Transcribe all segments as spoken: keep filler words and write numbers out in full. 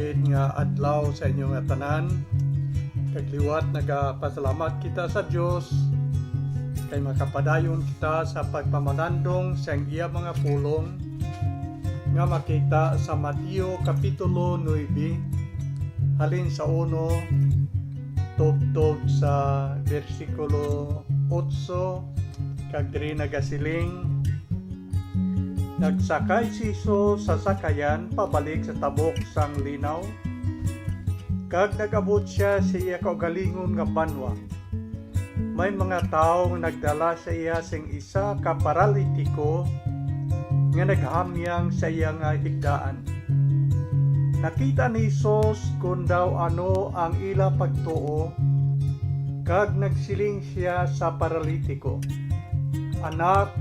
Nga adlaw sa inyo nga tanan. Kag liwat nagapasalamat kita sa Dios kay makapadayon kita sa pagpamanandong sang iya mga pulong nga makita sa Mateo Kapitulo nuebe, halin sa uno tubtob sa bersikulo otso, kag diri nagasiling: Nagsakay si Jesus sa sakayan pabalik sa tabok sang linaw, kag nag-abot sia sa iya kaugalingon nga banwa. May mga tawo nga nagdala sa iya sing isa ka paralitiko nga naghamyang sa iya nga higdaan. Nakita ni Jesus kon daw ano ang ila pagtuo, kag nagsiling siya sa paralitiko: "Anak,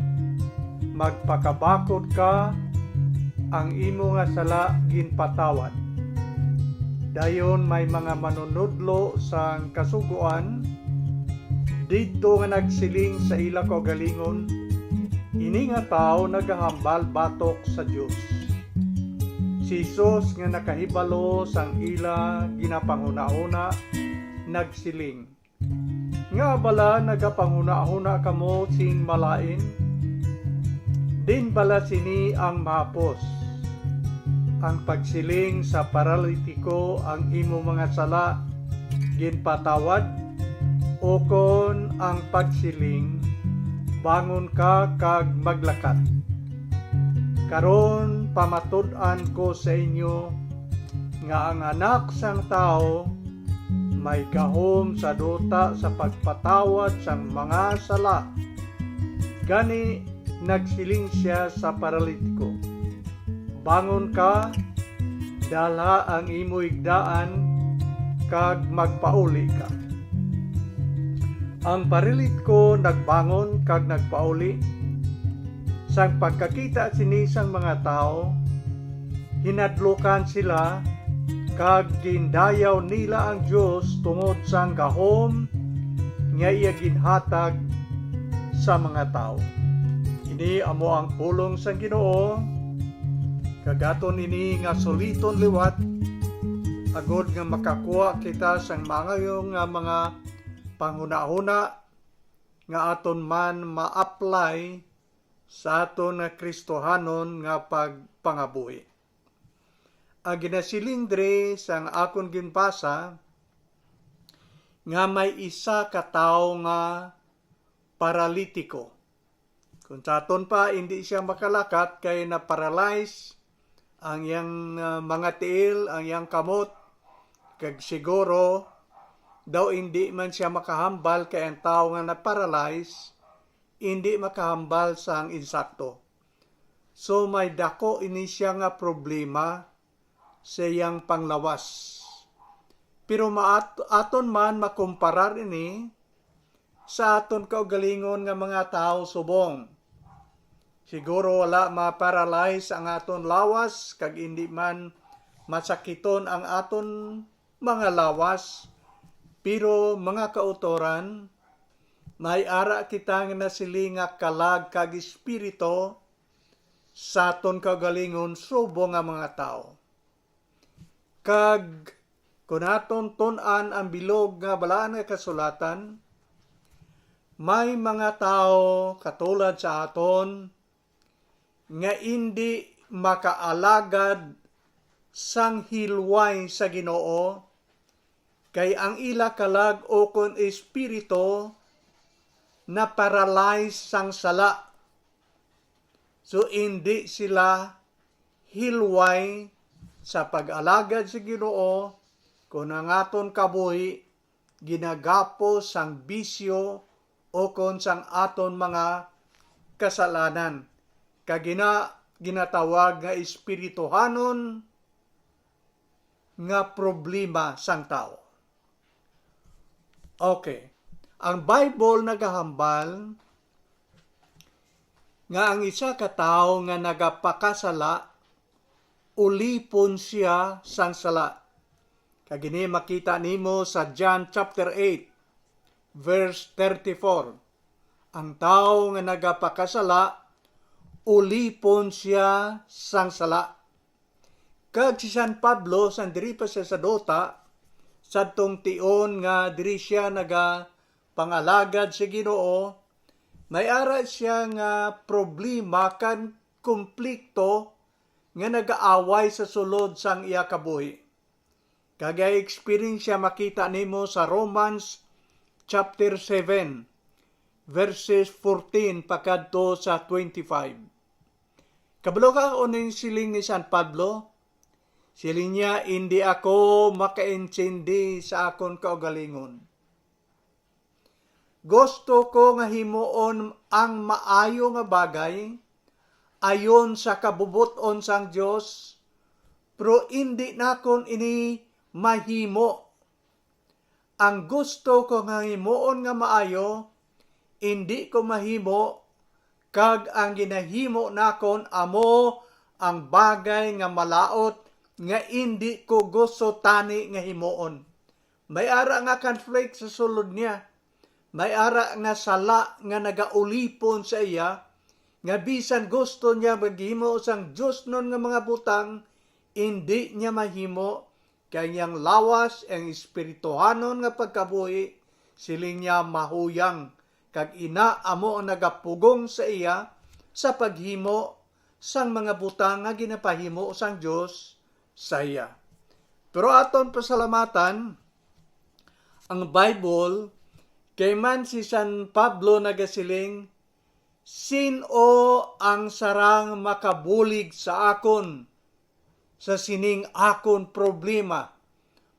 magpakabakod ka, ang imo nga sala ginpatawad." Dayon may mga manunodlo sang Kasugoan didto nga nagsiling sa ila kaugalingon: "Ini nga tawo nagahambal batok sa Dios." Si Jesus, nga nakahibalo sang ila ginapanghunahuna, nagsiling: "Ngaa bala nagapanghunahuna kamo sing malain? Diin bala sini ang mahapos? Ang pagsiling sa paralitiko, 'Ang imo mga sala ginpatawad,' ukon ang pagsiling, 'Bangon ka kag maglakat'? Karon pamatud-an ko sa inyo nga ang Anak sang Tawo may gahom sa duta sa pagpatawad sang mga sala." Gani, nagsiling sia sa paralitiko: "Bangon ka, dalha ang imo higdaan, kag magpauli ka." Ang paralitiko nagbangon kag nagpauli. Sang pagkakita sini sang mga tawo, hinadlukan sila, kag gindayaw nila ang Dios tungod sang gahom nga iya ginhatag sa mga tawo. Ini amo ang pulong sang Ginoo, kag aton ini nga suliton liwat, agod nga makakuha kita sang maayo nga mga panghunahuna nga aton man ma-apply sa aton nga Kristohanon nga pagpangabuhi. Ang ginasiling diri sang akon ginbasa, nga may isa ka tawo nga paralitiko. Kung sa aton pa, hindi siya makalakat kay na-paralyze ang iyang, ah, mga tiil, ang iyang kamot, kag siguro daw hindi man siya makahambal kay ang tawo nga na-paralyze hindi makahambal sang insakto. So, may dako ini siya nga problema sa iyang panglawas. Pero maat-, aton man makumparar ini sa aton kaugalingon nga mga tawo subong. Siguro wala ma-paralyze ang aton lawas, kag indi man masakiton ang aton mga lawas, pero, mga kautoran, may ara kita nga nasiling nga kalag kag espiritu sa aton kaugalingon subong nga mga tawo. Kag kon aton tun-an ang bilog nga Balaan nga Kasulatan, may mga tawo katulad sa aton nga indi makaalagad sang hilway sa Ginoo, kay ang ila kalag ukon espiritu na-paralyze sang sala. So, indi sila hilway sa pag-alagad sa Ginoo, kon ang aton kabuhi ginagapos sang bisyo ukon sang aton mga kasalanan, kag gina-, ginatawag nga espirituhanon nga problema sang tawo. Okay. Ang Bible nagahambal nga ang isa ka tawo nga nagapakasala, ulipon sia sang sala. Kag ini makita nimo sa John chapter eight, verse thirty-four. Ang tawo nga nagapakasala, ulipon sia sang sala. Kag si San Pablo, sang diri pa siya sa duta, sadtong tion nga diri siya nagapangalagad sa Ginoo, may ara siya nga problema kan komplikto nga nagaaway sa sulod sang iya kabuhi. Kag ang eksperyensya makita nimo sa Romans chapter seven, verses fourteen pakadto sa twenty-five. Kabalo ka kung ano yung siling ni San Pablo? Siling niya, "Indi ako makaintindi sa akon kaugalingon. Gusto ko nga himuon ang maayo nga bagay ayon sa kabubot-on sang Dios, pero indi nakon ini mahimo. Ang gusto ko nga himuon nga maayo, indi ko mahimo, kag ang ginahimo nakon amo ang bagay nga malaut, nga indi ko gusto tani nga himuon." May ara nga conflict sa sulod niya. May ara nga sala nga nagaulipon sa iya, nga bisan gusto niya maghimo sang diosnon nga mga butang, indi niya mahimo, kay ang iyang lawas, ang espirituhanon nga pagkabuhi, siling niya, mahuyang, kag ina amo ang nagapugong sa iya sa paghimo sang mga butang nga ginapahimo sang Dios sa iya. Pero aton pasalamatan ang Bible, kay man si San Pablo nagasiling, "Sin-o ang sarang makabulig sa akon sa sining akon problema?"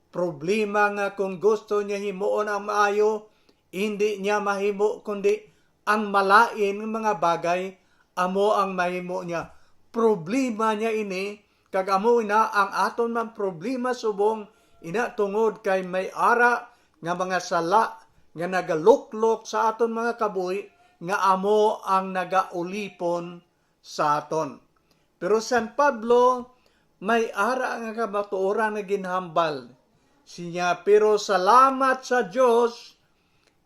Problema nga kung gusto niya himuon ang maayo, indi niya mahimo, kundi ang malain nga mga bagay amo ang mahimo niya. Problema niya ini, kag amo ina ang aton man problema subong ina, tungod kay may ara nga mga sala nga nagaluklok sa aton mga kabuhi, nga amo ang nagaulipon sa aton. Pero San Pablo may ara nga kamatuoran nga ginhambal. Siya, "Pero salamat sa Dios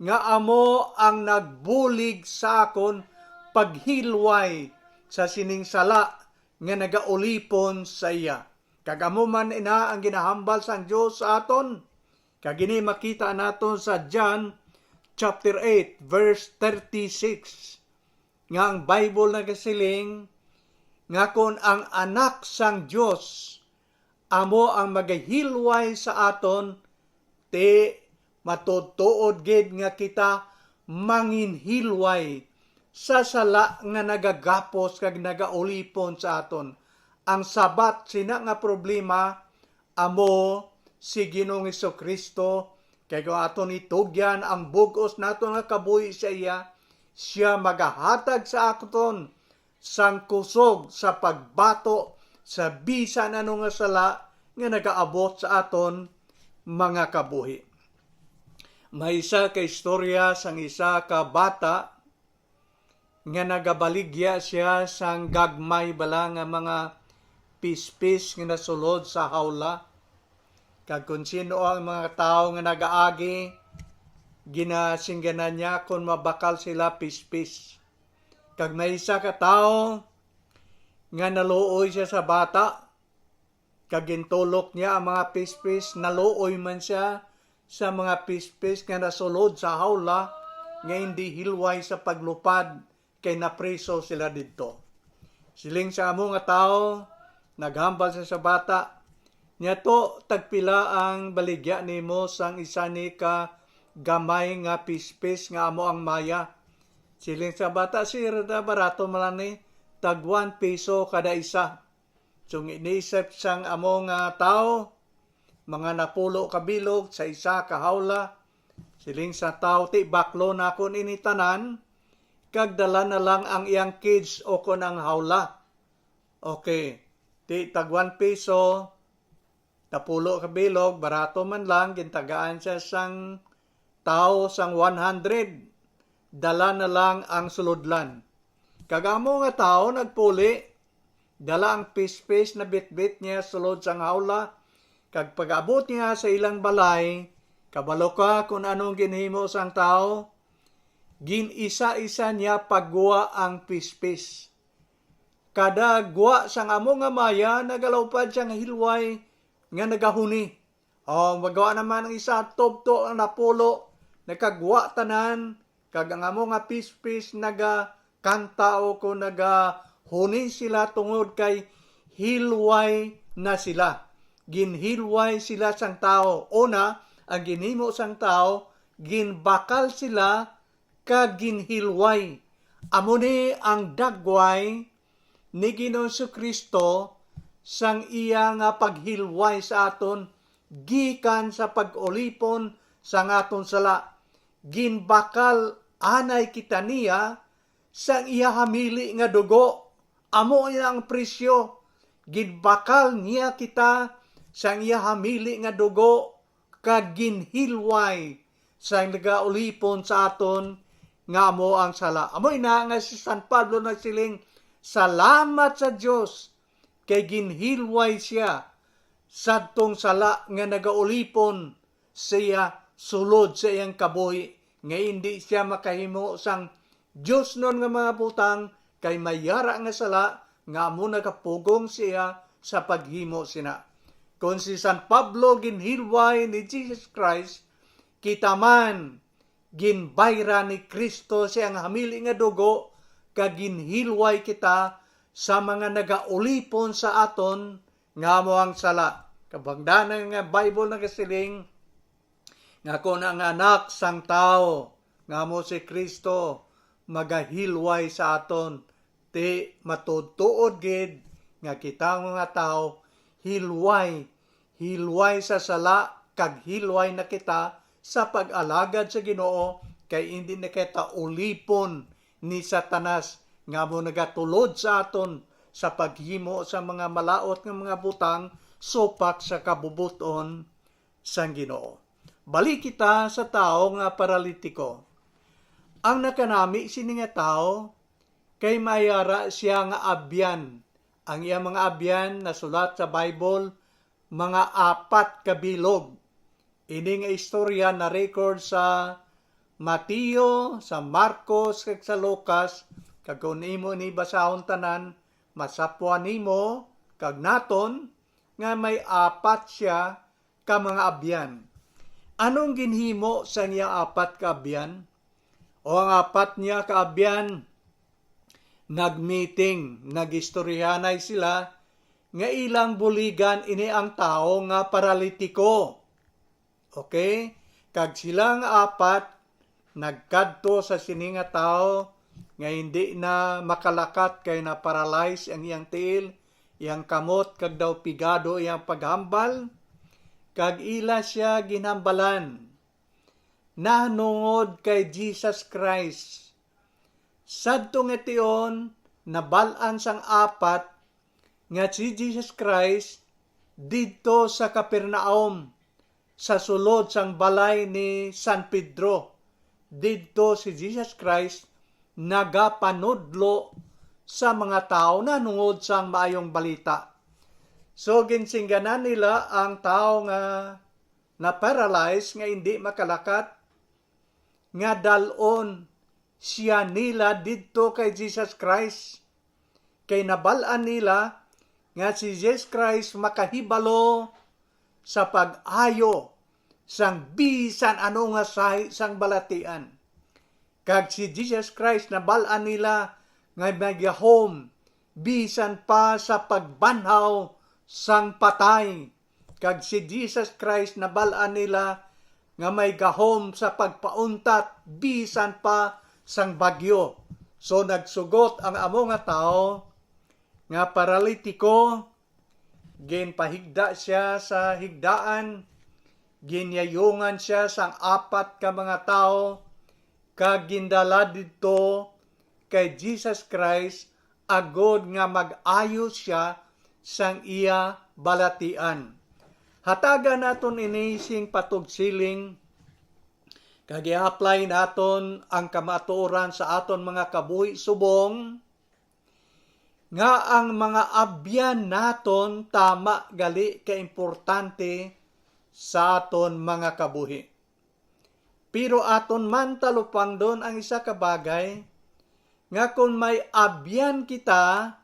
nga amo ang nagbulig sa akon paghilway sa sining sala nga nagaulipon sa iya." Kag amo man ina ang ginahambal sang Dios sa aton. Kag ini makita naton sa John chapter eight, verse thirty-six, nga ang Bible nagasiling nga kon ang Anak sang Dios amo ang magahilway sa aton, ti matuod-tuod gid nga kita manginhilway sa sala nga nagagapos kag nagaulipon sa aton. Ang sabat sina nga problema amo si Ginoong Jesu-Cristo, kay kung aton itugyan ang bug-os naton nga kabuhi sa iya, siya magahatag sa aton sang kusog sa pagbato sa bisan ano nga sala nga nagaabot sa aton mga kabuhi. May isa ka istorya sang isa ka bata nga nagabaligya siya sang gagmay bala nga mga pispis nga nasulod sa hawla. Kag kon sino ang mga tawo nga nagaagi, ginasingganan niya kon mabakal sila pispis. Kag may isa ka tawo nga naluoy siya sa bata, kag gintulok niya ang mga pispis, naluoy man sia sa mga pispis nga nasulod sa hawla nga indi hilway sa paglupad, kay napriso sila didto. Siling sa amo nga tawo, naghambal sa, sa bata, "Nya to, tagpila ang baligya nimo sang isa ni ka gamay nga pispis nga amo ang maya?" Siling sa bata, "Sir, da, barato man lang ni, tag one piso kada isa." So, iniisip sang amo nga tawo, mga napulo ka bilog sa isa ka hawla. Siling sa tawo, "Ti, baklo na ako ini tanan, kag dala na lang ang iyang cage o kon ang hawla." Okay, ti tag one piso, napulo ka bilog, barato man lang, gintagaan siya sang tawo sang one hundred, dala na lang ang sulodlan. Kag amo nga tawo nagpuli, dala ang pispis na bitbit niya sulod sang hawla, kag pag-abot niya sa ilang balay, kabalo ka kon anong ginhimo sang tawo? Gin-isa-isa niya pagwa ang pispis. Kada gwa sang amo nga maya nagalaupad sia nga hilway nga nagahuni. O magawa naman ang isa, tubto ang napulo, nagkagwa tanan, kag ang amo nga pispis nagakanta o kon nagahuni sila tungod kay hilway na sila. Ginhilway sila sang tawo. Una, ang ginhimo sang tawo, ginbakal sila kag ginhilway. Amo ni ang dagway ni Ginoong Jesu-Cristo sang iya nga paghilway sa aton gikan sa pag-ulipon sang aton sala. Ginbakal anay kita niya sang iya hamili nga dugo. Amo ina ang presyo. Ginbakal niya kita sang iya hamili nga dugo kag ginhilway sa nagaulipon sa aton nga amo ang sala. Amo ina nga si San Pablo nagsiling, "Salamat sa Dios kay ginhilway sia sadtong sala nga nagaulipon siya sulod sa iyang kabuhi, nga indi sia makahimo sang diosnon nga mga butang, kay may yara nga sala nga amo nagapugong siya sa paghimo sina." Kon si San Pablo ginhilway ni Jesus Christ, kita man ginbayra ni Cristo siyang hamili nga dugo, kag ginhilway kita sa mga nagaulipon sa aton nga amo ang sala. Kabangdanan nga Bible nagasiling nga kon ang Anak sang Tawo nga amo si Cristo magahilway sa aton, ti matuod-tuod gid nga kita nga tawo hilway, hilway sa sala, kag hilway na kita sa pag-alagad sa Ginoo, kay indi na kita ulipon ni Satanas nga amo nagatulod sa aton sa paghimo sa mga malaut nga mga butang supak sa kabubot-on sang Ginoo. Balik kita sa tawo nga paralitiko. Ang nakanami sini nga tawo kay may ara sia nga abyan. Ang iya mga abyan nasulat sa Bible, mga apat ka bilog. Ini nga istorya na-record sa Mateo, sa Marcos, kag sa Lucas, kag kon imo ini basahon tanan, masapwan nimo kag naton nga may apat sia ka mga abyan. Anong ginhimo sang iya apat ka abyan? O ang apat niya ka abyan, nagmeeting, nagistoryahanay sila nga ilang buligan ini ang tawo nga paralitiko. Okay? Kag sila nga apat nagkadto sa sini nga tawo nga hindi na makalakat kay na-paralyze ang iyang tiil, iyang kamot, kag daw pigado iyang paghambal, kag ila sia ginhambalan nahanungod kay Jesus Christ. Sadto nga tion, nabal-an sang apat nga si Jesus Christ didto sa Capernaum, sa sulod sang balay ni San Pedro. Didto si Jesus Christ nagapanudlo sa mga tawo nahanungod sang Maayong Balita. So, ginsingganan nila ang tawo nga na-paralyze, nga indi makalakat, nga dal-on sia nila didto kay Jesus Christ, kay nabal-an nila nga si Jesus Christ makahibalo sa pag-ayo sang bisan ano nga sahi sang balatian. Kag si Jesus Christ nabal-an nila nga may gahom bisan pa sa pagbanhaw sang patay. Kag si Jesus Christ nabal-an nila nga may gahom sa pagpauntat bisan pa sang bagyo. So nagsugot ang amo nga tawo nga paralitiko, ginpahigda sia sa higdaan, ginyayungan sia sang apat ka mga tawo, kag gindala didto kay Jesus Christ agod nga mag-ayo sia sang iya balatian. Hatagan naton ini sing patugsiling, kag i-apply naton ang kamatuoran sa aton mga kabuhi subong nga ang mga abyan naton tama gali ka importante sa aton mga kabuhi. Pero aton man talupangdon ang isa ka bagay, nga kon may abyan kita,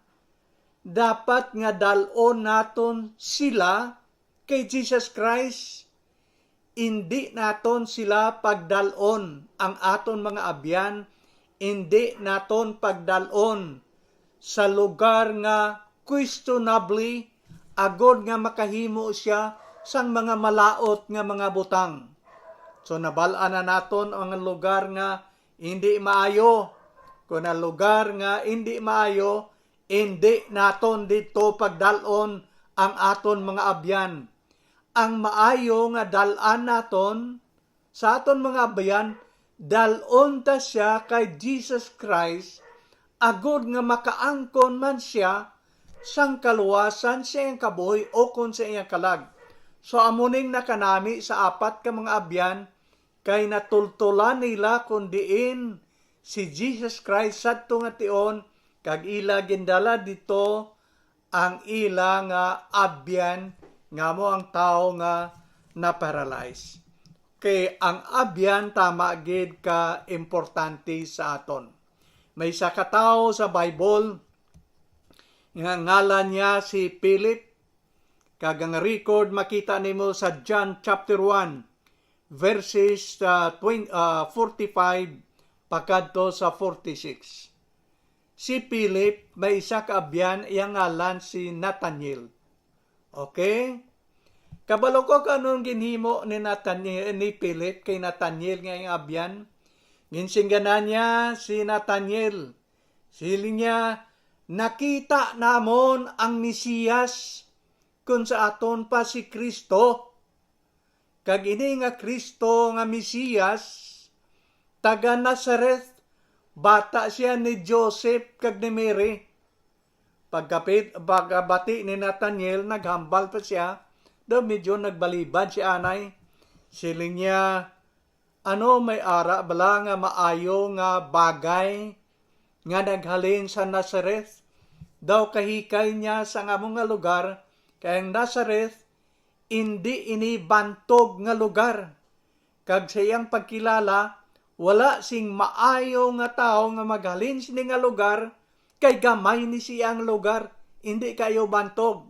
Dapat nga dal-on naton sila kay Jesus Christ. Indi naton sila pagdal-on, ang aton mga abyan, indi naton pagdal-on sa lugar nga questionably, agod nga makahimo sia sang mga malaut nga mga butang. So, nabal-an na naton ang lugar nga indi maayo. Kon ang lugar nga indi maayo, indi naton didto pagdal-on ang aton mga abyan. Ang maayo nga dal-an naton sa aton mga abyan, dal-on ta sia kay Jesus Christ, agod nga makaangkon man sia sang kaluwasan sa iyang kabuhi ukon sa iyang kalag. So, amo ning nakanami sa apat ka mga abyan, kay natultolan nila kon diin si Jesus Christ sadto nga tion, kag ila gindala didto ang ila nga abyan, nga amo ang tawo nga na-paralyze. Kay ang abyan tama gid ka importante sa aton. May isa ka tawo sa Bible nga ngalan niya si Philip, kag ang record makita nimo sa John chapter one, verses, ah, twenty, ah, forty-five pakadto sa forty-six. Si Philip may isa ka abyan, iya ngalan si Nathaniel. Okay? Kabalo ko kung anong ginhimo ni Nathaniel, ni Philip kay Nathaniel nga iyang abyan. Ginsingganan niya si Nathaniel. Siling niya, "Nakita namon ang Mesiyas, kung sa aton pa si Cristo." Kag ini nga Cristo nga Mesiyas, taga Nazareth, bata sia ni Joseph kag ni Mary. Pagkapit, pagkabati ni Nathaniel, naghambal pa sia, daw medyo nagbalibad si anay. Siling niya, "Ano, may ara bala nga maayo nga bagay nga naghalin sa Nazareth? Daw kahikay niya sa amo nga lugar, kay ang Nazareth indi ini bantog nga lugar. Kag sa iyang pagkilala, wala sing maayo nga tawo nga maghalin sini nga lugar, kay gamay ni siya ang lugar, indi kayo bantog."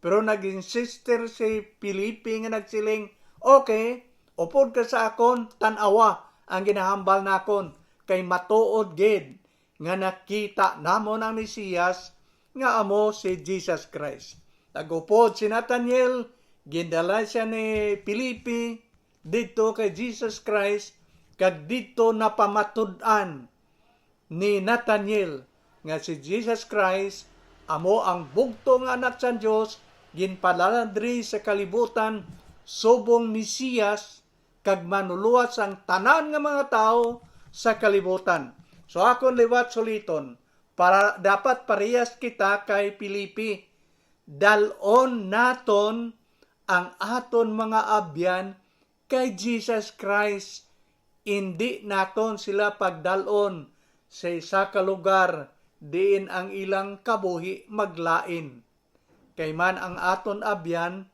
Pero nag-insistir si Felipe nga nagsiling, "Okay, upod ka sa akon, tan-awa ang ginahambal nakon, kay matuod gid nga nakita namon ang Mesiyas nga amo si Jesus Christ." Nag-upod si Nathaniel, gindala siya ni Felipe didto kay Jesus Christ, kag didto napamatud-an ni Nathaniel nga si Jesus Christ amo ang bugtong nga Anak sang Dios, ginpadala diri sa kalibutan subong Mesiyas kag Manlulowas sang tanan nga mga tawo sa kalibutan. So, akon liwat suliton, para dapat parehas kita kay Felipe. Dal-on naton ang aton mga abyan kay Jesus Christ. Indi naton sila pagdal-on sa isa ka lugar diin ang ilang kabuhi maglain. Kay man ang aton abyan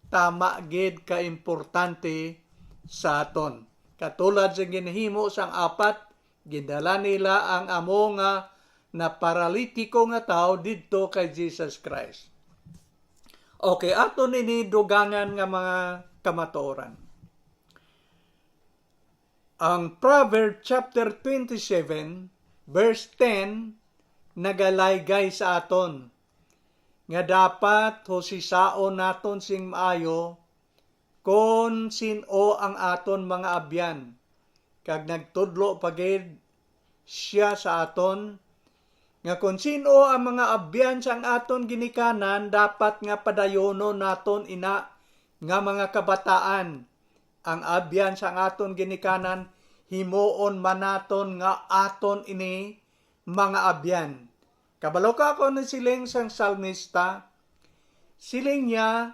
tama gid ka importante sa aton. Katulad sa ginhimo sang apat, gindala nila ang amo nga naparalitiko nga tawo didto kay Jesus Christ. Okay, aton ini dugangan nga mga kamatuoran. Ang Proverbs chapter twenty-seven, verse ten, nagalaygay sa aton nga dapat husisaon naton sing maayo kon sin-o ang aton mga abyan, kag nagtudlo pa gid sia sa aton nga kon sin-o ang mga abyan sang aton ginikanan, dapat nga padayonon naton ina nga mga kabataan. Ang abyan sang aton ginikanan, himuon man naton nga aton ini mga abyan. Kabalo ka kon ano siling sang salmista? Siling niya,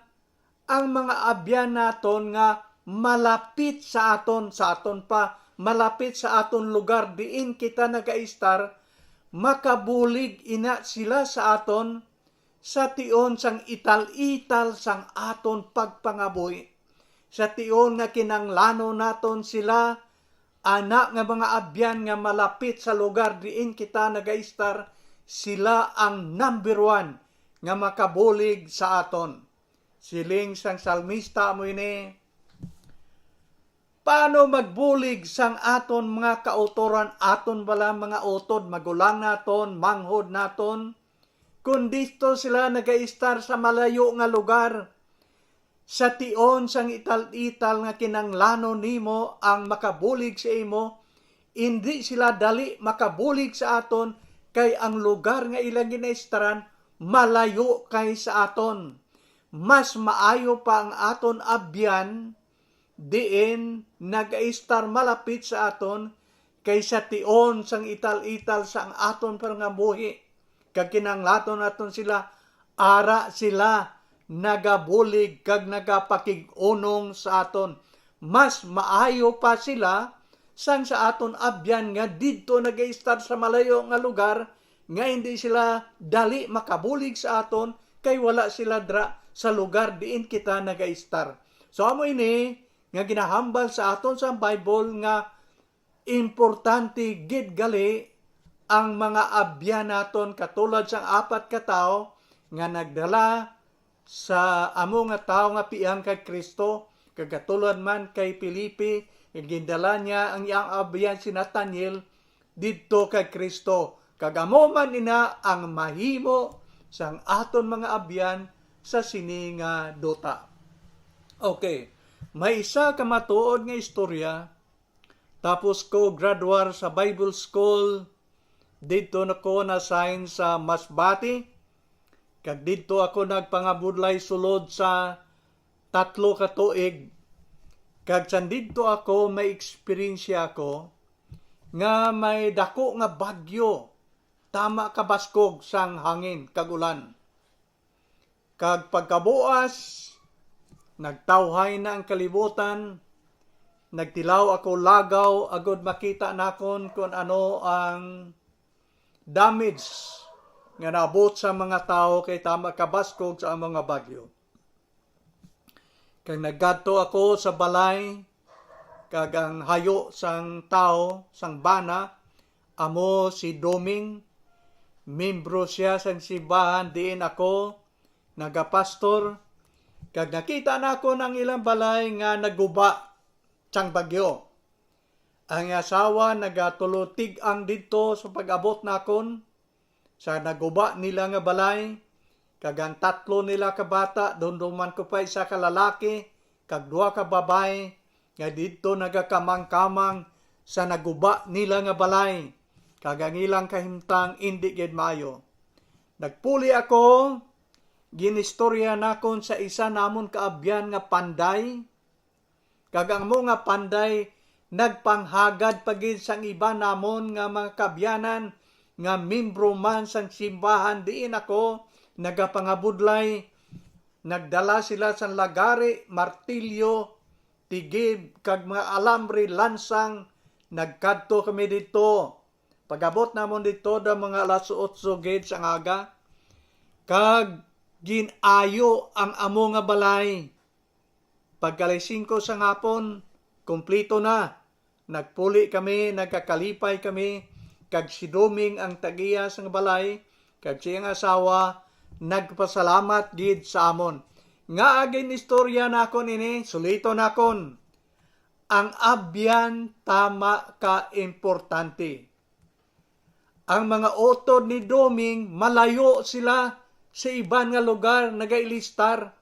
ang mga abyan naton nga malapit sa aton, sa aton pa, malapit sa aton lugar diin kita nagaistar, makabulig ina sila sa aton sa tion sang ital-ital sang aton pagpangabuhi, sa tion nga kinahanglanon naton sila, ana nga mga abyan nga malapit sa lugar diin kita nagaistar, sila ang number one nga makabulig sa aton. Siling sang salmista mo ini, "Paano magbulig sang aton mga kautoran, aton bala mga utod, magulang naton, manghod naton, kun disto sila nagaistar sa malayo nga lugar? Sa tion sang ital-ital nga kinanglanon nimo ang makabulig sa imo, indi sila dali makabulig sa aton, kay ang lugar nga ilang ginaistaran malayo kay sa aton. Mas maayo pa ang aton abyan diin nagaistar malapit sa aton, kay sa tion sang ital-ital sang aton pangamuhi, kag kinanglanon naton sila, ara sila nagabulig kag nagapakig-unong sa aton. Mas maayo pa sila sang sa aton abyan nga didto nagaistar sa malayo nga lugar, nga hindi sila dali makabulig sa aton, kay wala sila dra sa lugar diin kita nagaistar." So, amo ini nga ginahambal sa aton sa Bible nga importante gid gali ang mga abyan naton, katulad sang apat ka tawo nga nagdala sa amo nga tawo nga piang kay Kristo, kag katulad man kay Felipe, nga gindala niya ang iyang abyan si Nathaniel didto kay Kristo, kag amo man ina ang mahimo sang aton mga abyan sa sini nga duta. Okay, may isa ka matuod nga istorya. Tapos ko graduar sa Bible School, didto na ko na-assign sa Masbate, kag didto ako nagpangabudlay sulod sa tatlo ka tuig. Kag sandidto ako, may eksperyensya ako nga may dako nga bagyo, tama kabaskog sang hangin kag ulan. Kag pagkabuas, nagtawhay na ang kalibutan. Nagtilaw ako lagaw agod makita nakon kon ano ang damage nga naabot sa mga tawo kay tama kabaskog sa mga bagyo. Kag nagkadto ako sa balay, kag ang hayo sang tawo, sang bana, amo si Doming. Membro sia sang simbahan diin ako nagapastor, kag nakita nakon ang ilang balay nga naguba sang bagyo. Ang asawa nagatulo tig-ang didto sa pag-abot nakon sa naguba nila nga balay, kag ang tatlo nila ka bata, dumduman ko pa isa ka lalaki kag duha ka babayi, nga didto nagakamangkamang sa naguba nila nga balay, kag ang ilang kahimtang indi gid maayo. Nagpuli ako, ginistorya nakon sa isa namon ka abyan nga panday, kag ang amo nga panday nagpanghagad pa gid sang iban namon nga mga kaabyanan nga membro man sang simbahan diin ako nagapangabudlay. Nagdala sila sang lagari, martilyo, tigib, kag mga alambre, lansang. Nagkadto kami didto. Pag-abot namon didto, daw mga alas otso gid sang aga, kag gin-ayo ang amo nga balay. Pagka alas singko sang hapon, kumpleto na. Nagpuli kami, nagkakalipay kami, kag si Doming ang tag-iya sang balay, kag siyang asawa nagpasalamat gid sa amon. Ngaa ginistorya nakon ini? Suliton nakon. Ang abyan tama ka importante. Ang mga utod ni Doming, malayo sila sa iban nga lugar, nagailistar.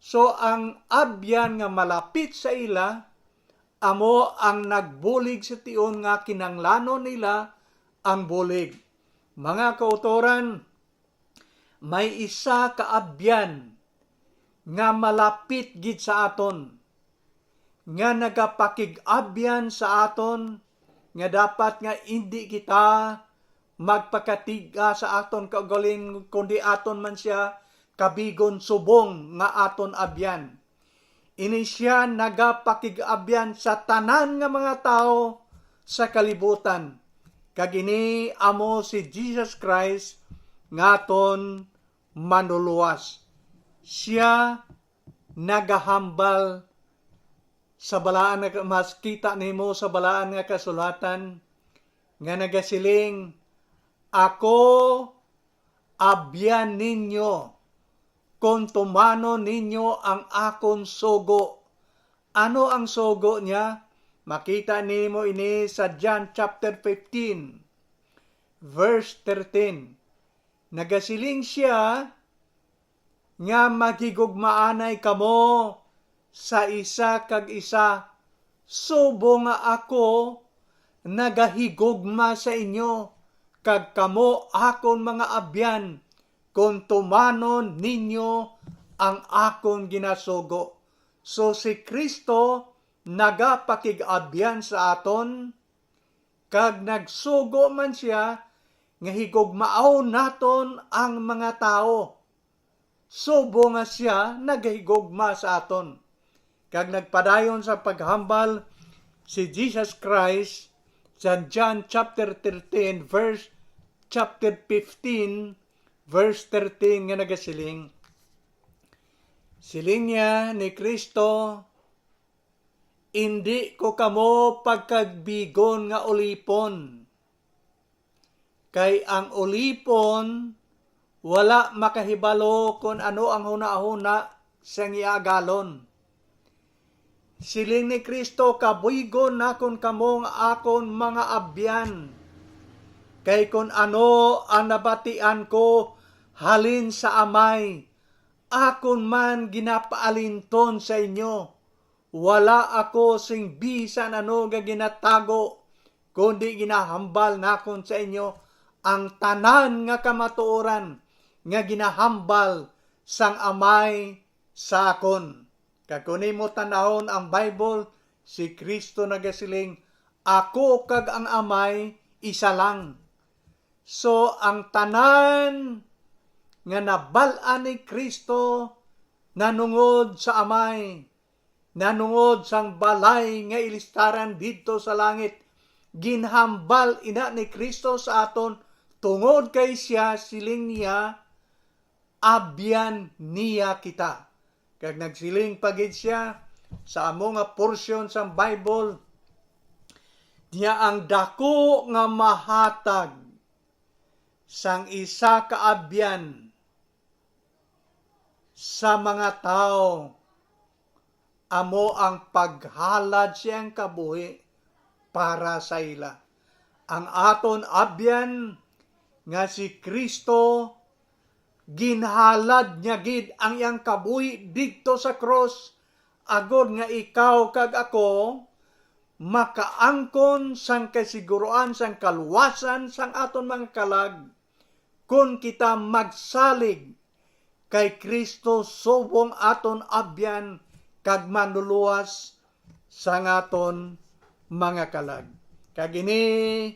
So, ang abyan nga malapit sa ila, amo ang nagbulig sa tion nga kinanglanon nila ang bulig. Mga kautoran, may isa ka abyan nga malapit gid sa aton, nga nagapakig-abyan sa aton, nga dapat nga indi kita magpakatig-a sa aton kaugalingon, kundi aton man sia kabigon subong nga aton abyan. Ini sia nagapakig-abyan sa tanan nga mga tawo sa kalibutan, kag ini amo si Jesus Christ nga aton Manluluwas. Sia nagahambal sa balaan nga, mas kita nimo sa balaan nga kasulatan nga nagasiling, "Ako Abyan ninyo kon tumanon ninyo ang akon sugo. Ano ang sugo niya? Makita nimo ini sa John chapter fifteen, verse thirteen. Nagasiling sia nga maghigugmaanay kamo sa isa kag isa, subong nga ako nagahigugma sa inyo, kag kamo akon mga abyan, kon tumanon ninyo ang akon ginasugo. So, si Cristo nagapakig-abyan sa aton, kag nagsugo man sia nga higugmaon naton ang mga tawo, subong nga sia nagahigugma sa aton. Kag nagpadayon sa paghambal si Jesus Christ sa John chapter thirteen, verse, chapter fifteen, verse thirteen, nga nagasiling, siling niya ni Cristo, "Indi ko kamo pagkagbigon nga ulipon, kay ang ulipon wala makahibalo kon ano ang hunahuna sang iya agalon." Siling ni Cristo, "Kabuygon nakon kamo nga akon mga abyan, kay kon ano ang nabatian ko halin sa Amay, akon man ginapaalinton sa inyo. Wala ako sing bisan ano nga ginatago, kundi ginahambal nakon sa inyo ang tanan nga kamatuoran nga ginahambal sang Amay sa akon." Kag kon imo tan-awon ang Bible, si Cristo nagasiling, "Ako kag ang Amay isa lang." So, ang tanan nga nabal-an ni Cristo nanungod sa Amay, nanungod sang balay nga ilistaran didto sa langit, ginhambal ina ni Cristo sa aton, tungod kay sia, siling niya, abyan niya kita. Kag nagsiling pa gid sia sa amo nga porsyon sang Bible, niya ang daku nga mahatag sang isa ka abyan sa mga tawo amo ang paghalad siyang kabuhi para sa ila. Ang aton abyan nga si Cristo, ginhalad niya gid ang iyang kabuhi didto sa krus, agod nga ikaw kag ako makaangkon sang kasiguruan sang kaluwasan sang aton mga kalag, kon kita magsalig kay Cristo subong aton abyan kag manluluwas sang aton mga kalag. Kag ini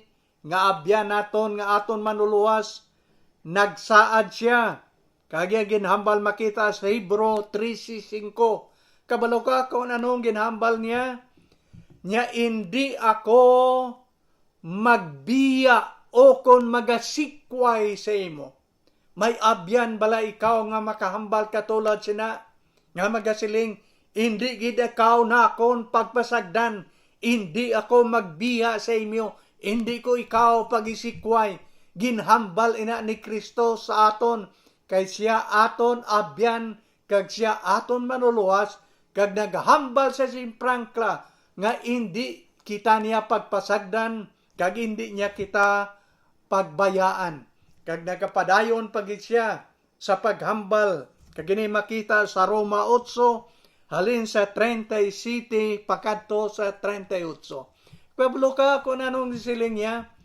nga abyan naton nga aton manluluwas, nagsaad sia. Kag iya ginhambal makita sa Hebreo trese singko. Kabalo ka kon anong ginhambal niya? Niya, "Indi ako magbiya o kon magasikway sa imo." May abyan bala ikaw nga makahambal katulad sina, nga magasiling, "Indi gid ikaw nakon pagpasagdan, indi ako magbiya sa imo, indi ko ikaw pagisikway." Ginhambal ina ni Cristo sa aton, kay sia aton abyan kag sia aton manluluwas, kag naghambal sa simprangkla nga indi kita niya pagpasagdan kag indi niya kita pagbayaan. Kag nagapadayon pa gid sia sa paghambal, kag ini makita sa Roma otso, halin sa treinta y siete pakadto sa treinta y ocho. Kabalo ka kon anong siling niya?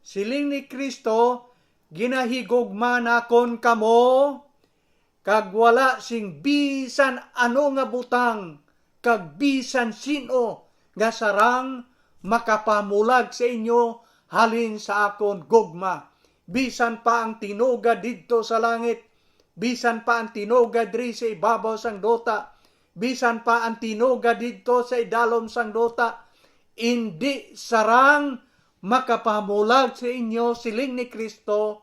Siling ni Cristo, "Ginahigugma nakon kamo, kag wala sing bisan ano nga butang kag bisan sin-o nga sarang makapamulag sa inyo halin sa akon gugma. Bisan pa ang tinuga didto sa langit, bisan pa ang tinuga diri sa ibabaw sang duta, bisan pa ang tinuga didto sa idalom sang duta, indi sarang makapamulag sa inyo," siling ni Cristo,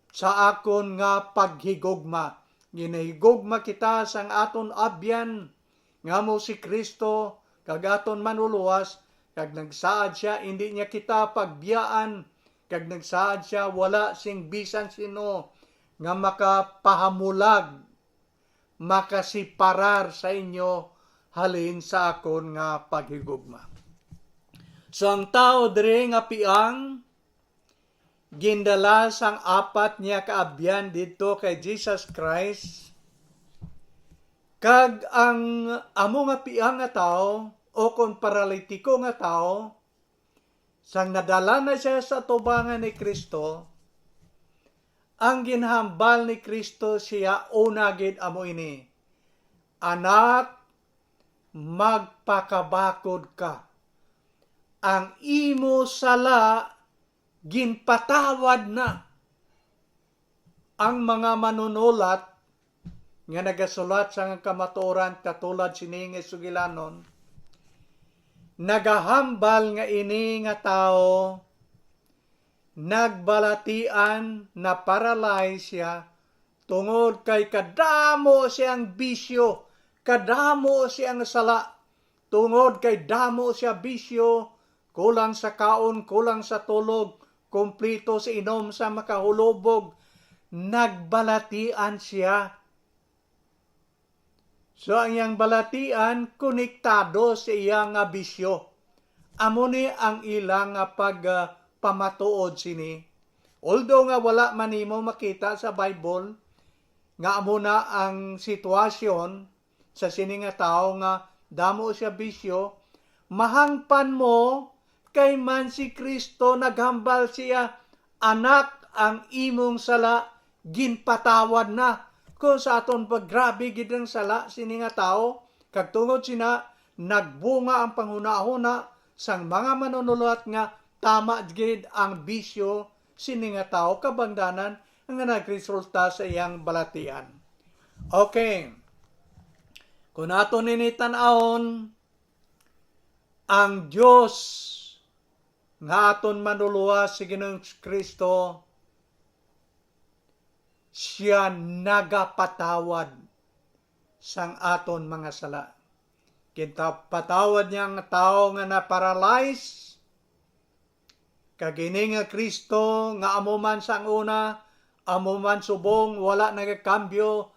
"sa akon nga paghigugma." Ginahigugma kita sang aton abyan nga amo si Cristo kag aton Manluluwas, kag nagsaad sia indi niya kita pagbiyaan, kag nagsaad sia wala sing bisan sin-o nga makapahamulag, makasiparar sa inyo halin sa akon nga paghigugma. So, ang tawo diri nga piang gindala sang apat niya ka abyan didto kay Jesus Christ, kag ang amo nga piang nga tawo, o kon paralitiko nga tawo, sang nadala na sia sa atubangan ni Cristo, ang ginhambal ni Cristo siya una gid amo ini, "Anak, magpakabakod ka. Ang imo sala ginpatawad na." Ang mga manunulat nga nagasulat sang kamatuoran katulad sini nga sugilanon, nagahambal nga ini nga tawo nagbalatian, na-paralyze siya, tungod kay kadamo siyang bisyo, kadamo siyang sala, tungod kay damo siya bisyo, kulang sa kaon, kulang sa tulog, kumpleto sa inom sa makahulubog, nagbalatian siya. So, ang iyang balatian konektado sa iya nga bisyo. Amo ni ang ila nga pag, ah, pamatuod sini. Although nga wala man nimo makita sa Bible nga amo na ang sitwasyon sa sini nga tawo nga damo siya bisyo, mahangpan mo kay man si Cristo naghambal siya, "Anak, ang imong sala ginpatawad na." Kung sa aton paggrabe gid ang sala sini nga tawo, kag tungod sina nagbunga ang panghunahuna sang mga manunulat nga tama gid ang bisyo sini nga tawo kabangdanan nga nagresulta sa iyang balatian. Okay. Kung aton ini tan-awon, ang Dios nga aton Manluluwas si Ginoong Kristo, siya nagapatawad sang aton mga sala. Ginpatawad niya ang tawo nga na-paralyze, kag ini nga Cristo nga amo man sang una, amo man subong, wala nagakambyo,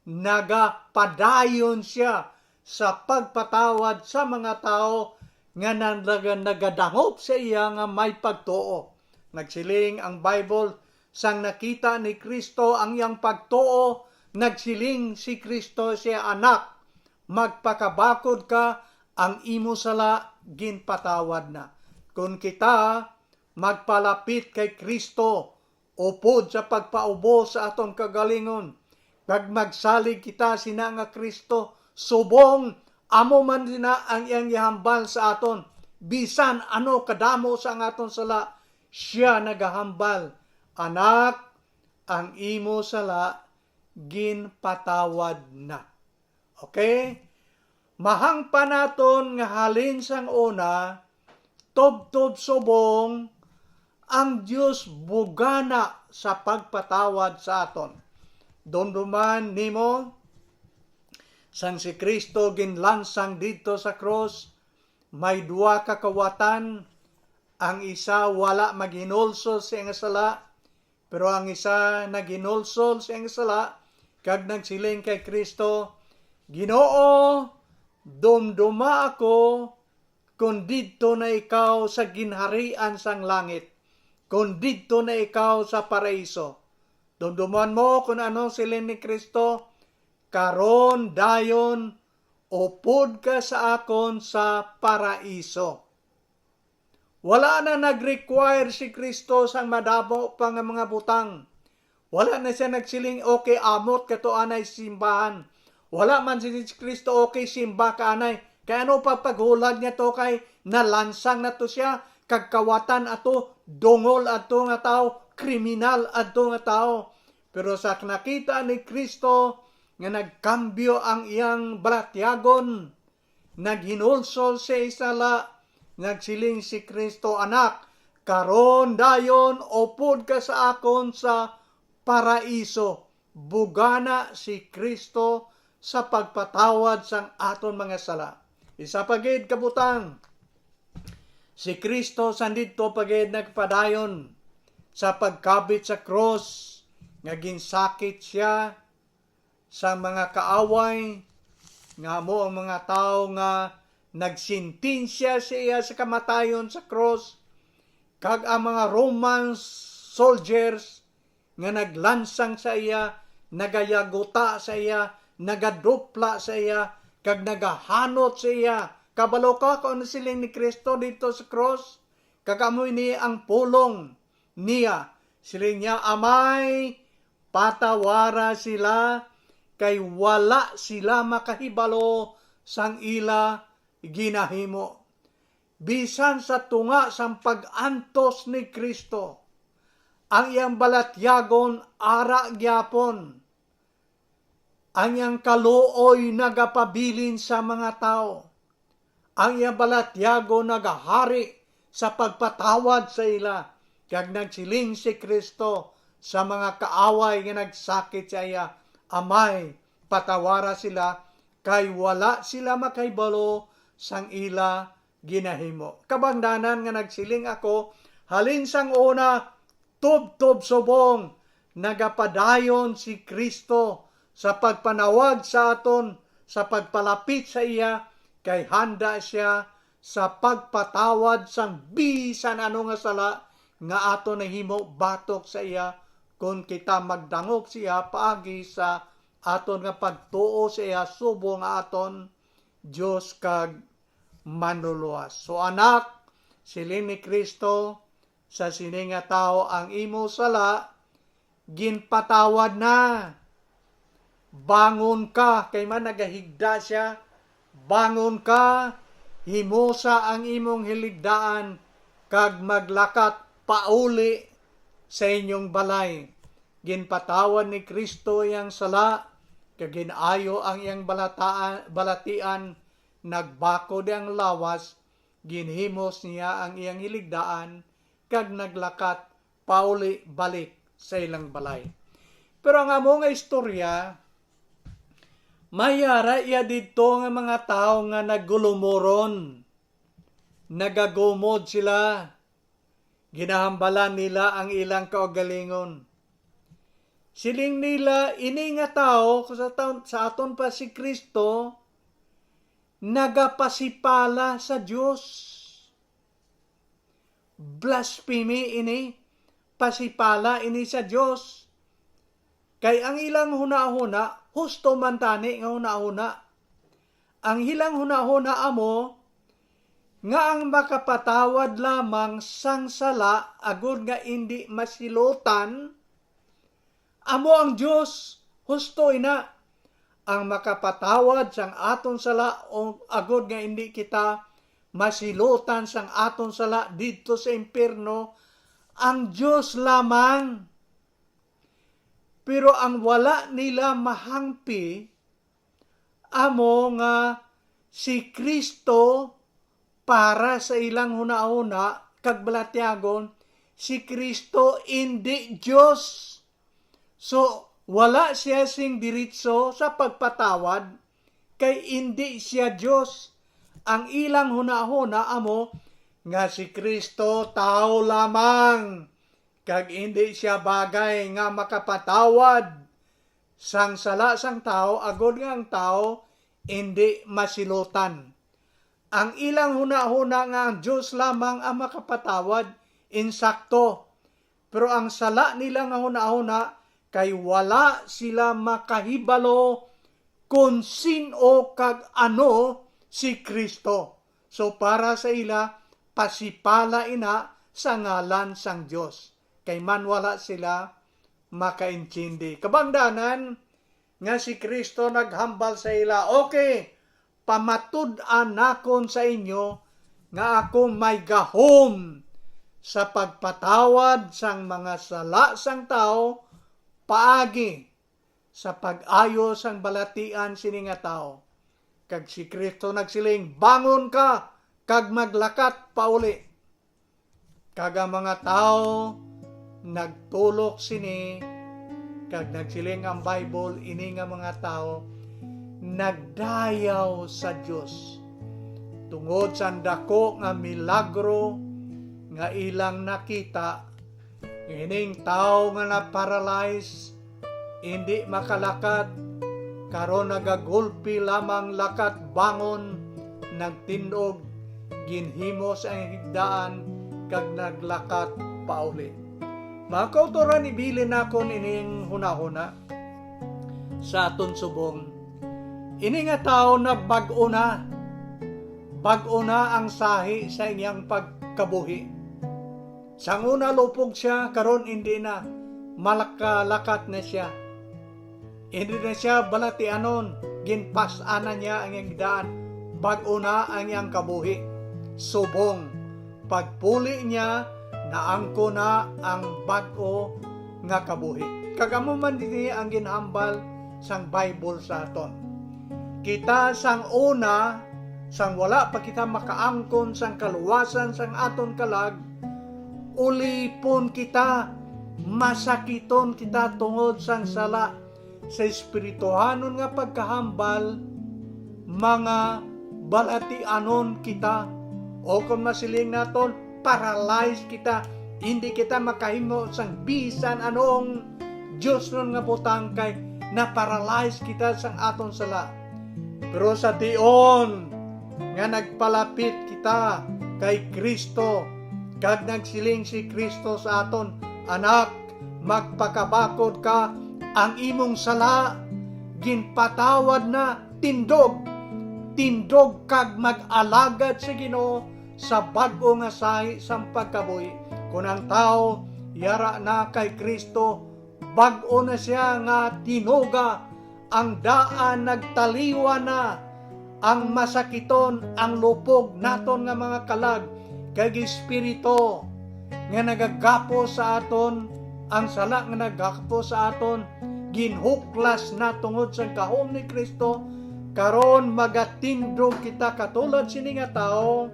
nagapadayon sia sa pagpatawad sa mga tawo nga nang-, naga-, nagadangop sa iya nga may pagtuo. Nagsiling ang Bible, sang nakita ni Cristo ang iyang pagtuo, nagsiling si Cristo sa iya, "Anak, magpakabakod ka, ang imo sala ginpatawad na." Kon kita magpalapit kay Cristo, upod sa pagpaubos sa aton kagalingon, kag magsalig kita sina nga Cristo, subong amo man sina ang iyang gihambal sa aton, bisan ano kadamo sa ang aton sala, siya nagahambal, "Anak, ang imo sala ginpatawad na." Okay? Mahangpan naton nga halin sang una, tubtob subong, ang Dios bugana sa pagpatawad sa aton. Dumduman nimo, sang si Cristo ginlansang didto sa krus, may duha ka kawatan, ang isa wala maghinulsol sa iyang sala, pero ang isa naghinulsol sa iyang sala, kag nagsiling kay Cristo, "Ginoo, dumduma ako kon didto na ikaw sa ginharian sang langit, kon didto na ikaw sa paraiso." Dumduman mo kon ano siling ni Cristo, "Karon dayon, upod ka sa akon sa paraiso." Wala na nag-require si Cristo sang madamo pa nga mga butang. Wala na siya nagsiling, "Okay, amot ka to anay simbahan." Wala man si Cristo, "Okay, simba ka anay." Kay ano pa paghulag niya to, kay nalansang na to siya, kag kawatan ato, dungol adto nga tawo, kriminal adto nga tawo. Pero sa nakita ni Cristo nga nagkambyo ang iyang balatyagon, naghinulsol siya sa sala, nagsiling si Cristo, "Anak, karon dayon upod ka sa akon sa paraiso." Bugana si Cristo sa pagpatawad sang aton mga sala. Isa pa gid ka butang, si Cristo sandidto pa gid nagpadayon sa pagkabit sa krus, nga ginsakit sia sang mga kaaway, nga amo ang mga tawo nga nagsentensya sa iya sa kamatayon sa krus, kag ang mga Roman soldiers nga naglansang sa iya, nagayaguta sa iya, nagadupla sa iya, kag nagahanot sa iya. Kabalo ka kung ano siling ni Cristo dito sa krus? Kag amo ini ang pulong niya. Siling niya, "Amay, patawara sila, kay wala sila makahibalo sang ila ginahimo." Bisan sa tunga sang pag-antos ni Cristo, ang iyang balatyagon ara gyapon. Ang iyang kaluoy nagapabilin sa mga tawo. Ang iyang balatyagon nagahari sa pagpatawad sa ila, kag nagsiling si Cristo sa mga kaaway nga nagsakit sa iya, "Amay, patawara sila, kay wala sila makahibalo sang ila ginahimo." Kabangdanan nga nagsiling ako, halin sang una, tubtob subong, nagapadayon si Cristo sa pagpanawag sa aton, sa pagpalapit sa iya, kay handa sia sa pagpatawad sang bisan ano nga sala nga aton nahimo batok sa iya, kon kita magdangop siya paagi sa aton nga pagtuo sa iya subong nga aton Dios kag Manluluwas. So, anak, siling ni Cristo, sa sini nga tawo ang imo sala ginpatawad na. Bangon ka, kay man nagahigda sia. Bangon ka, himusa ang imong hiligdaan, kag maglakat pauli sa inyong balay. Ginpatawad ni Cristo iyang sala, kag gin-ayo ang iyang balataan, balatian, nagbakod ang lawas, ginhimos niya ang iyang hiligdaan, kag naglakat pauli balik sa ilang balay. Pero ang amo nga istorya, may ara iya didto nga mga tawo nga naggulumoron, nagagumod sila, ginahambalan nila ang ilang kaugalingon. Siling nila, "Ini nga tawo, kung sa taon, sa aton pa si Cristo, nagapasipala sa Dios." Blasphemy ini, pasipala ini sa Dios. Kay ang ilang hunahuna, husto man tani nga hunahuna. Ang ilang hunahuna amo nga ang makapatawad lamang sang sala agod nga indi masilutan, amo ang Dios. Husto ina, ang makapatawad sang aton sala, o agod nga indi kita masilutan sang aton sala didto sa impyerno, ang Dios lamang. Pero ang wala nila mahangpi amo nga si Cristo, para sa ilang hunahuna kag balatyagon, si Cristo indi Dios. So, wala siya sing diritso sa pagpatawad, kay indi siya Dios. Ang ilang hunahuna amo nga si Cristo tawo lamang, kag indi siya bagay nga makapatawad sang sala sang tawo, agod nga ang tawo indi masilutan. Ang ilang hunahuna nga ang Dios lamang ang makapatawad, insakto. Pero ang sala nila nga hunahuna, kay wala sila makahibalo kon sin-o kag ano si Cristo. So, para sa ila, pasipala ina sa ngalan sang Dios, kay man wala sila makaintindi. Kabangdanan nga si Cristo naghambal sa ila, "Okay, pamatud-an nakon sa inyo nga ako may gahom sa pagpatawad sang mga sala sang tawo paagi sa pag-ayo sang balatian sini nga tawo." Kag si Cristo nagsiling, "Bangon ka kag maglakat pauli." Kag ang mga tawo nagtulok sini, kag nagsiling ang Bible, ini nga mga tawo nagdayaw sa Dios tungod sa dako nga milagro nga ilang nakita, Ining tawo nga na-paralyze, indi makalakat, karon nagagulpi lamang lakat bangon, nagtindog, ginhimo sa iyang higdaan, kag naglakat pauli. Mga kautoran, ibilin nakon ining hunahuna sa aton subong. Ini nga tawo na bag-o na, bag-o na ang sahi sa iyang pagkabuhi. Sang una lupog siya, karon indi na, malakalakat na siya. Indi na siya balatianon, ginpas-an na niya ang iyang daan, bag-o na ang iyang kabuhi. Subong pagpuli niya, naangkon na ang bag-o nga kabuhi. Kag amo man dinhi ang ginhambal sang Bible sa aton. Kita sang una, sang wala pa kita makaangkon sang kaluwasan sang aton kalag, ulipon kita, masakiton kita tungod sang sala, sa espirituhanon nga pagkahambal, mga balatianon kita, o kon masiling naton, paralyzed kita. Hindi kita makahimo sang bisan anong diosnon nga butang kay na-paralyze kita sang aton sala. Pero sa tion nga nagpalapit kita kay Cristo, kag nagsiling si Cristo sa aton, "Anak, magpakabakod ka, ang imong sala ginpatawad na, tindog, tindog kag mag-alagad sa Ginoo sa bag-o nga sahi sang pagkabuhi." Kon ang tawo yara na kay Cristo, bag-o na siya nga tinuga, ang daan nagtaliwan na, ang masakiton, ang lupog naton nga mga kalag kag espiritu nga nagagapos sa aton, ang sala nga nagagapos sa aton, ginhuklas na tungod sang gahom ni Cristo. Karon magatindog kita katulad sini nga tawo,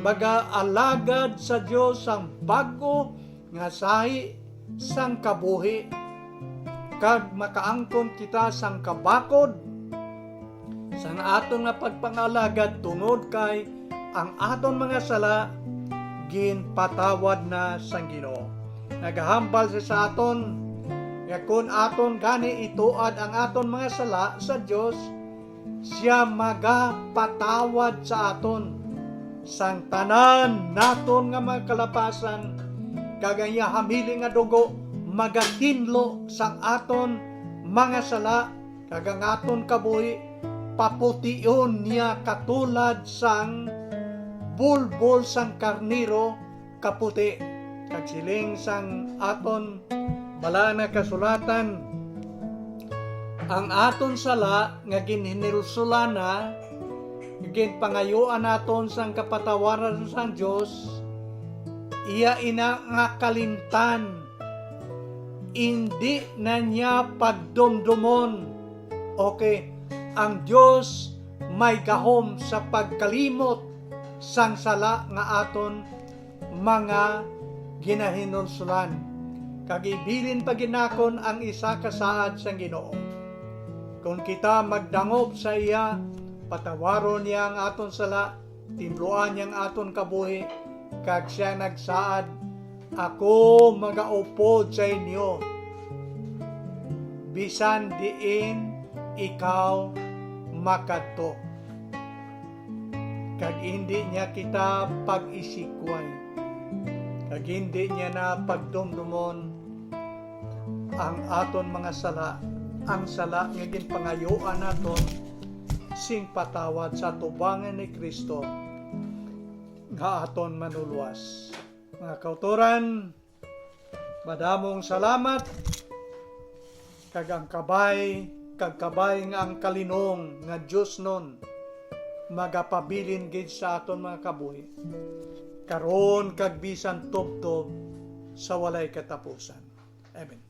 magaalagad sa Dios sang bag-o nga sahi sang kabuhi, kag makaangkon kita sang kabakod sang aton nga pagpangaalagad, tungod kay ang aton mga sala ginpatawad na sang Ginoo. Nagahambal siya sa aton nga kon aton gani ituad ang aton mga sala sa Dios, siya magapatawad sa aton sang tanan naton nga mga kalapasan, kag ang iya hamili nga dugo magatinlo sang aton mga sala, kag ang aton kabuhi papution niya katulad sang bulbol sang karnero kaputi. Kag siling sang aton Balaan nga Kasulatan, ang aton sala nga ginhinulsulan na, nga ginpangayuan naton sang kapatawaran sang Dios, iya ina nga kalimtan, indi na niya pagdumdomon. Okay, ang Dios may gahom sa pagkalimot sang sala nga aton mga ginahinulsulan, kag ibilin pa gid nakon ang isa ka saad sang Ginoo. Kon kita magdangop sa iya, patawaron niya ang aton sala, tinluan niya ang aton kabuhi, kag siya nagsaad, "Ako magaupod sa inyo, bisan diin ikaw makadto." Kag indi niya kita pag-isikway, kag indi niya na pagdumdomon ang aton mga sala, ang sala nga ginpangayuan naton sing patawad sa atubangan ni Cristo nga aton Manlulowas. Mga kautoran, madamong salamat, kag ang kabay, kag kabay nga ang kalinong nga diosnon magapabilin gid sa aton mga kabuhi, karon kag bisan tubtob sa walay katapusan. Amen.